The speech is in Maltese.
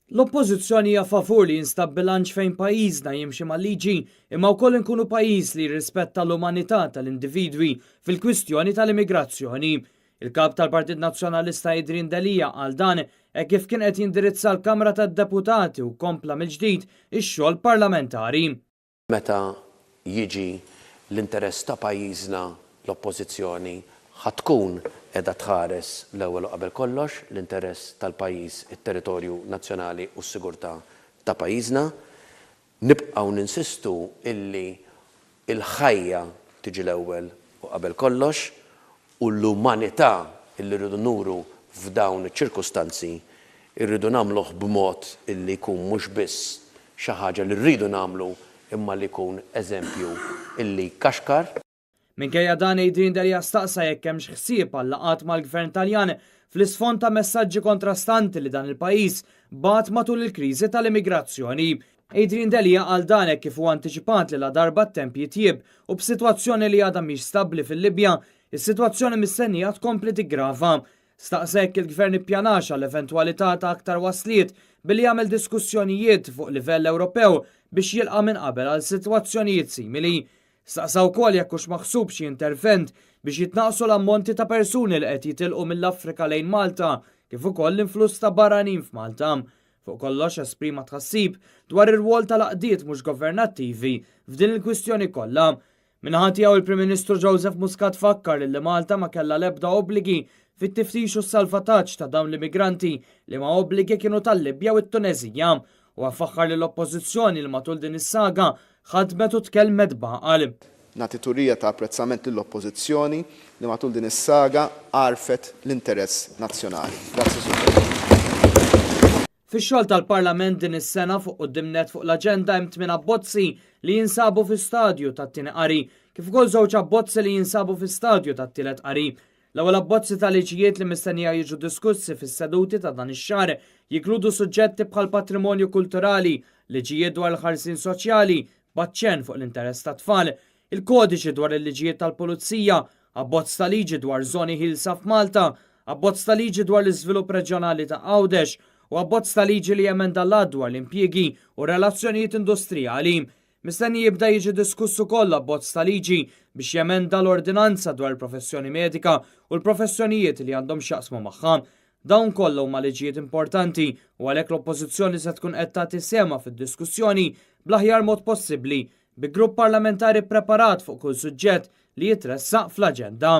L-Oppożizzjoni hija favur li jinstab bilanċ fejn pajjiżna jimxi mal-liġi imma wkoll inkunu pajjiż li jirrispetta l-umanità tal-individwi fil-kwistjoni tal-immigrazzjoni. Il-Kap tal-Partit Nazzjonalista Adrian Delia qal dan hekk kif kien qed jindirizza l-Kamra tad-Deputati u kompla mill-ġdid ix-xogħol parlamentari. Meta jiġi l-interess ta' pajjiżna l-Oppożizzjoni ħa tkun qiegħda tħares l-ewwel u qabel kollox l-interess tal-pajjiż, it-territorju nazzjonali u s-sigurtà ta' pajjiżna. Nibqgħu ninsistu illi l-ħajja tiġi l-ewwel u qabel kollox u l-umanità illi rridu nuru f'dawn iċ-ċirkustanzi rridu nagħmluh b'mod illi jkun mhux biss xi ħaġa li rridu nagħmlu imma li jkun eżempju illi jkaxkar. Minkejja dan Adrian Delia staqsa jekk hemmx ħsieb għal laqgħat mal-Gvern Taljan fl-isfond ta' messaġġi kontrastanti li dan il-pajjiż bagħat matul il-kriżi tal-immigrazzjoni. Adrian Delia qal dan hekk kif hu antiċipat li ladarba t-temp jitjieb u b'sitwazzjoni li għadha mhix stabbli fil-Libja, is-sitwazzjoni mistennija tkompli tiggrava. Staqsa jekk il-Gvern ippjanax għall-eventwalità ta' aktar wasliet billi jagħmel diskussjonijiet fuq livell Ewropew biex jilqa' minn qabel għal sitwazzjonijiet simili. Staqsa wkoll jekk hux maħsub xi intervent biex jitnaqqsu l-ammonti ta' persuni li qed jitilqu mill-Afrika lejn Malta kif ukoll l-influss ta' barranin f'Malta. Fuq kollox esprima tħassib dwar ir-rwol tal-għaqdiet mhux governattivi f'din il-kwistjoni kollha. Min-naħa tiegħu il-Prim Ministru Joseph Muscat fakkar li Malta ma kellha l-ebda obbligi fit-tiftix u s-salvataġġ ta' dawn l-immigranti liema obbligi kienu tal-Libja u t-Tuneżija. Huwa faħħar lill-Oppożizzjoni li matul din is-saga ħadmet u tkellmet b'għaqal. Nagħti turija ta' apprezzament lill-Oppożizzjoni li matul din is-saga għarfet l-interess nazzjonali. Grazzi Sur President. Fix-xogħol tal-Parlament din is-sena fuq quddiem nett fuq l-aġenda hemm tmien abbozzi li jinsabu fi stadju tat-tieni qari, kif ukoll żewġ abbozzi li jinsabu fi stadju tat-tielet qari. L-ewwel abbozzi ta' liġijiet li mistennija jiġu diskussi fis-seduti ta' dan ix-xahar jinkludu suġġetti bħall-patrimonju kulturali, liġijiet dwar il-ħarsien soċjali, b'aċċenn fuq l-interess tat-tfal, il-kodiċi dwar il-liġijiet tal-pulizija, abbozz ta' liġi dwar żoni ħielsa f'Malta, abbozz ta' liġi dwar l-iżvilupp reġjonali ta' Għawdex u abbozz ta' liġi li jemenda l-Att dwar l-Impjiegi u r-Relazzjonijiet Industrijali. Mistenni jibda jiġi diskuss ukoll abbozz ta' liġi biex jemenda l-Ordinanza dwar il-Professjoni Medika u l-professjonijiet li għandhom x'jaqsmu magħha. Dawn kollha huma liġijiet importanti u għalhekk l-Oppożizzjoni se tkun qed tagħti sehemha fid-diskussjoni bl-aħjar mod possibbli, bi grupp parlamentari ppreparat fuq kull suġġett li jitressaq fl-aġenda.